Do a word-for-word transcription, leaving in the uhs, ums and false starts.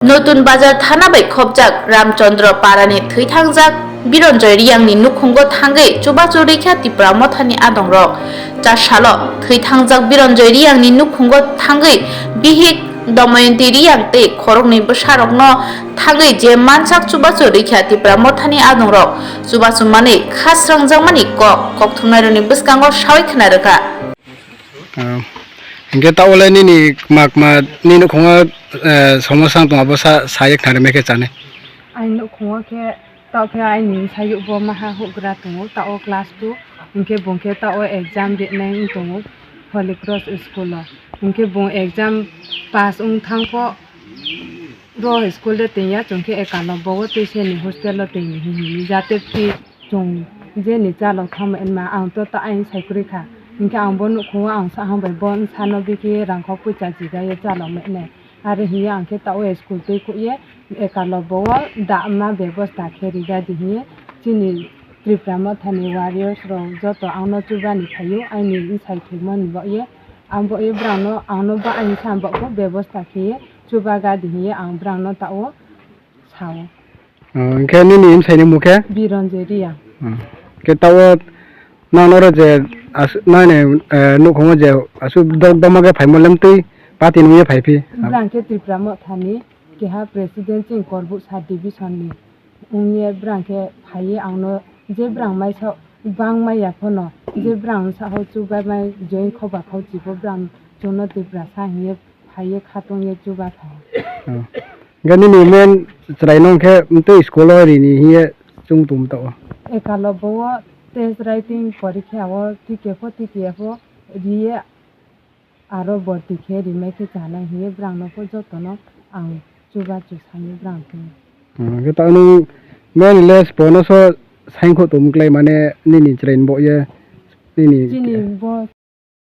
Notun Bazar thana bai khopjak Ramchandra Parani thwithangjak Biranjoy Riyangni nukhungo thangwi chubachu rwikha Tipra Mothani adongrok. Chasalo thwithangjak Biranjoy Riyangni nukhungo thangwi bihik Damayanti Riyang tei khoroknwi bwsarokno thangwi je mansak chubachu rwikha Tipra Mothani adongrok. Chubachu manwi kha srangjakmani kok kokthumnairokni bwskango sawi khna rwkha. Ah, hingke ta ule nini kma kma nini nukhungo, eh, somosa wng tong abo sa, sa ye khnari mekhe chani. Aini nukhungo khe, tao khe aini sayuk bo maha hugra tongo, tao class two, hingke bung khe tao exam rinai wng tongo Holy Cross school o. Hingke bung exam pass wng thang pho, ro school de tengya, chwng khe ekalo bo o tei seni hostel o tengni hinwi jate free. Chwng je ni chalok thangma wngma, ang to ta ayang sai kwrwi kha. Hinkhe ang bo nukhungo ang sa hambai bo wng sano bikhe rangkhok puisa jiga ye chalok ma wngnai. Are hiya ang khe ta o school twi khuk ye ekalo bo o da ma bebosta khe rwga di hiye chini Tripura Mothani warriors rok joto ang no chubani phaio, aini bwsai thwimo ni bo ye ang bo ye brang no ang no ba ayang sa bo bebosta khe chubaga di hiye ang brang no ta o. Sao. Oh, hingke nini bwsaini mung khe? Biranjoy Riyang. Hmm. Hingke tao nang noro je as-, nani, eh, nukhungo je aswk dok doma khe phaimo lemtwi party nungye phai phi. Bwrang khe Tripura Mothani keha president chini Korbuk sub division ni wngye bwrang khe phaiye ang no je bwrang maisa bang maya phano je bwrang sa ho chuba mai join khoba khao chibo bwrang chwngno Tripura sa hingye phaiye khatungye chuba kha. Oh. Hingke nini men chwraino hingke mtwi school o rini hiye chwng tum tao. Ekalo bo o test writing porikha o tike pho tike pho riye aro borti khe rimai khe chanai hiye brang no pho joto no ang chubachu sani brang khe. Hmm, hingke tao nwng men le sports no so saingkho tum klai mane nini chwraino bo ye nini. Chini bo